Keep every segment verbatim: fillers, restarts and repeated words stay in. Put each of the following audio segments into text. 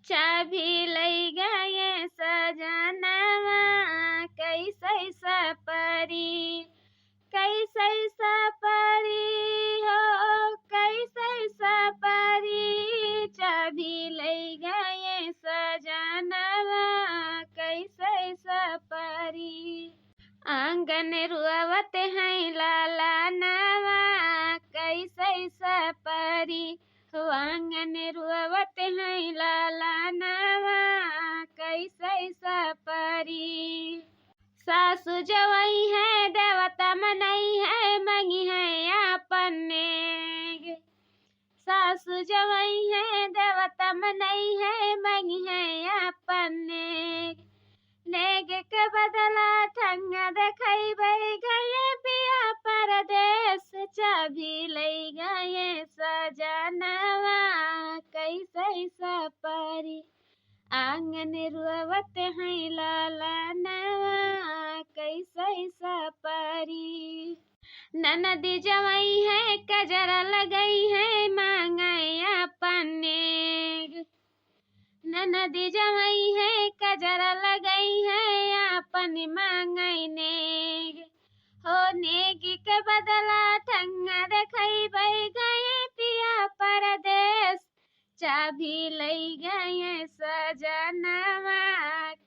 चाभी लई गए सजनवा, कैसे सपरी, कैसे सपरी हो, कैसे सपरी। चाभी लई गए सजनवा, कैसे सपरी। आंगन रोवत हैं लालनवा, कैसे सपरी हो। आंगन रोवत हैं लालनवा, कैसे सपरी। सासु जवई हैं देवता मनई हैं, मंगी हैं आपन नेग। सासु जवई हैं देवता मनई हैं, मंगी हैं आपन नेग। नेग के बदला ठंगा देखइबै, गए पिया परदेस। चाभी लई गए सजनवा, कैसे सपरी। आंगन रोवत हैं लालनवा, कैसे सपरी। ननद जवई हैं कजरा लगई हैं, मांगै आपन नेग। ननद जवई हैं कजरा लगई हैं, आपन मांगै नेग। हो नेग के बदला ठंगा देखइबै, गए पिया परदेस। चाभी लई गए सजनवा,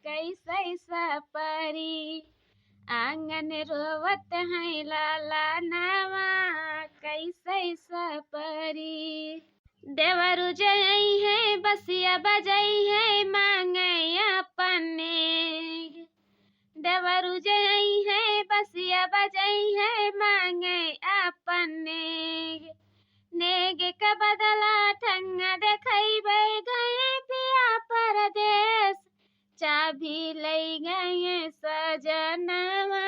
कैसे सपरी। आंगन रोवत हैं लालनवा, कैसे सपरी। देवरु जई हैं बसिया बजई हैं, मांगै आपन नेग। देवरु जई हैं बसिया बजई हैं, मांगै आपन नेग। नेग के बदला ठंगा देखइबै, गए पिया परदेस। चाभी लई गए सजनवा,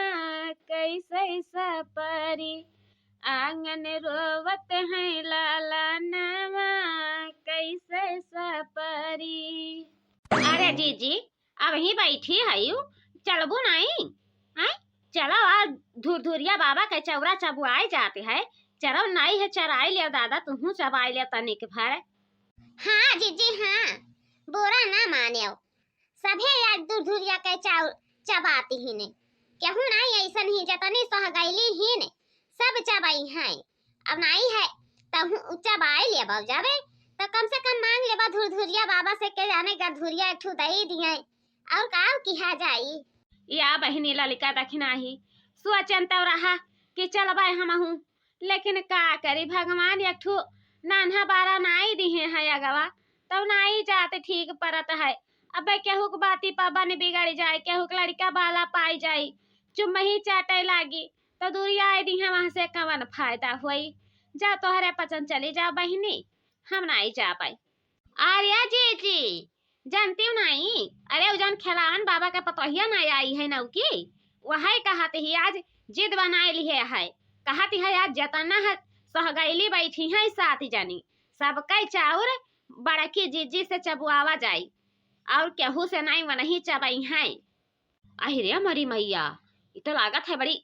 कैसे सपरी। आंगन रोवत हैं लालनवा, कैसे सपरी। अरे जीजी, अबहीं बैठी हयू, चलबू नाई? हैं? चलो, आज धुरधुरिया बाबा के चौरा चबुआए जात है, चलो नाई है चराई लेव दादा, तुहूँ चबाई लेव तनिक भर। हाँ जीजी, हाँ, बुरा ना मानेव, सभे आज धुरधुरिया के चाउर चबाती हीने, केहू नाई अइसन ही जतनी सोहगैली हीने, सब चबई हैं। अब नाई है, तहूँ चबाई लेबव जाबे, त कम से कम मांग लेबा धुरधुरिया बाबा से, के जाने गरधुरिया एक ठू दई दिए, और का किहा जाई। या बहिनी ललिका दखिनाही, सोचन तौ रहा कि चलबै हमहूँ, लेकिन का करी, भगवान एक ठू नान्हा बारा नाई दिहे हैं अगवा, तब नाई जात ठीक परत है। अबे केहू के बाती पा बन बिगड़ जाए, केहू के लड़का बाला पाई जाई, चुम्मही चाटे लागी, तो दूरियाए दिहे, वहाँ से कवन फायदा होई। जा तोहरे पचन चली जा बहिनी, हम नाई जा पाई। अरे जीजी, जानती हूँ नाई, अरे उ जौन खेलावन बाबा के पतोहिया ना आई है नौकी, वही कहत ही आज जिद बनाए लिहे है, कहत है आज जतना है सोहगैली बैठी है सात जनी, सबके चाउर बड़की जीजी से चबुआवा जाई, और केहू से नाई वनही चबई है। अहि रे मरी मैया, ई तो लागत है बड़ी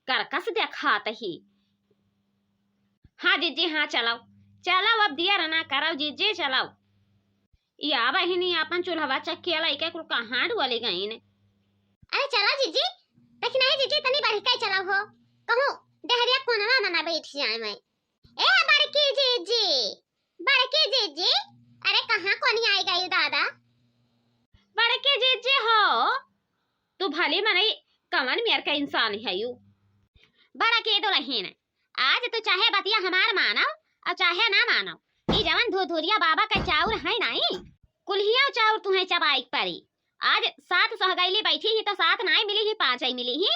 करकस देखात ही। हाँ जीजी, हाँ चलाओ, चलाओ, अब दिया रना कराओ जीजी, चलाओ। या बहिनी आपन चूल्हवा चक्किया लइके कुल कहाँ डुअले गईन? अरे चलाओ जीजी, दखिनाही जीजी तनी बढ़िका चलाओ हो, कहूँ डहरिया कोनवा मना बैठ जाए मैं। ए बड़की जीजी, बड़की जीजी, अरे कहाँ कोनी आई गई दादा? बड़की जीजी हो, तू भली मनई कवन मेर के इंसान हयू? बड़की दुलहिन, आज तू चाहे बतिया हमार मानव और चाहे ना मानव, ई जवन धुरधुरिया बाबा का चाउर है नाई, कुल्हिया चाउर तुहे चबाई के परी। आज सात सोहगैली बैठी ही तो सात नाई मिली ही, पाँच ही मिली ही,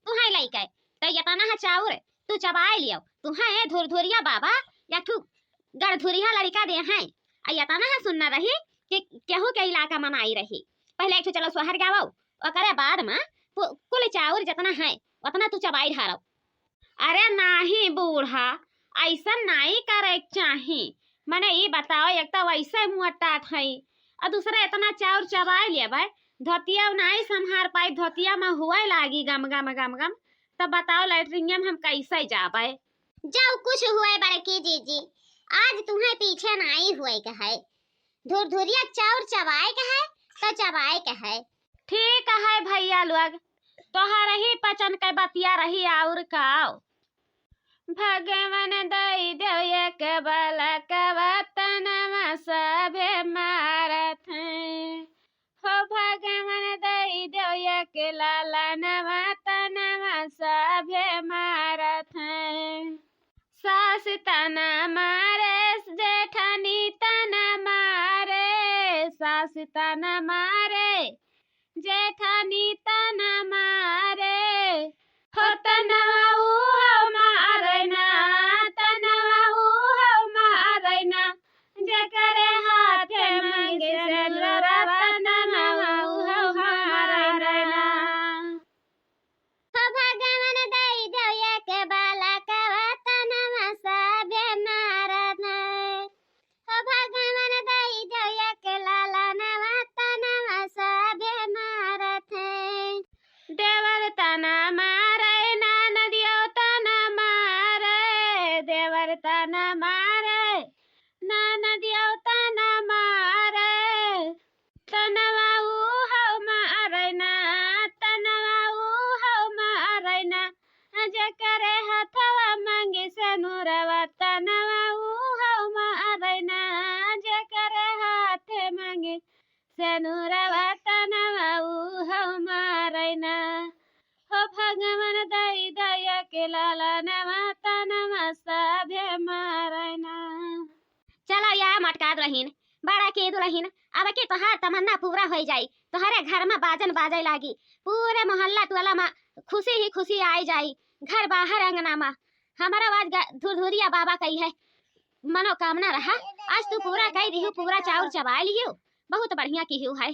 तुहे लइके। तो यतना है चाउर, तू चबाए लियो, तुहे धुरधुरिया बाबा या ठू गरधुरिया लड़का दे हैं। आ यतना है सुनना रही कि केहू के इलाका मनाई रही। पहले एक ठो चलो सोहर गावो, ओकरे बाद में पु-, कुल चाउर जतना है, ओतना तू चबाई ढारो। अरे नाही बूढ़ा, ऐसन नाही करे के चाही। मने ई बताओ, एक तो वैसे मुँह टाट है, और दूसरा इतना चाउर चबाई लेबे, धोतिया नाही संभार पाई, धोतिया में हुए लागी गम गम गम गम, तब बताओ लैट्रिनिया में हम कैसे जाबे? जाओ कुछ हुए बड़की जीजी, आज तुम्हें पीछे नाही हुए के है। धुरधुरिया चाउर चबाए के है, तो चबाए के है। ठीक है भैया लोग, तोहर ही पचन के बतिया रही और का। भगवान दई देव एक बालकवा, तनवा सभे मारत हैं। हो भगवान दई देव एक लालनवा, तनवा सभे मारत हैं। सास तना मारे, जेठानी तना मारे, सास तना मारे, जेठानी तना मारे। हो तनवा उहो मारैना, तनवा उहो मारैना, जेकरे हाथे मंगे सेनुरवा, तनवा उहो मारैना। हो भगवान दई देव एक बालकवा, तनवा सभे मारत हैं। हो भगवान दई देव एक लालनवा, तनवा सभे मारत हैं। देवर तना मारे, ननदियो तना मारे, देवर तना मारे, ननदियो तना मारे। तनवा उहो मारैना, तनवा उहो मारैना, जेकरे हथवा मंगे सेनुरवा, तनवा उहो मारैना, जेकरे हाथे मंगे सेनुरवा, तनवा उहो मारैना। हो भगवान दई देव एक लालनवा, तनवा सभे मारैना। चलो या मटका दुलहिन, बड़ा की दुलहिन, अब की तोहार तमन्ना पूरा होइ जाई। तोहरे घर मा बाजन बाजै लागी, पूरे मोहल्ला टोला मा खुशी ही खुशी आइ जाई। घर बाहर अंगना मा हमरो आज ग-, धुरधुरिया बाबा कइहे मनोकामना रहा, आज तू पूरा कइ दिहू, पूरा चाउर चबाइ लिहू, बहुत बढ़िया किहू है।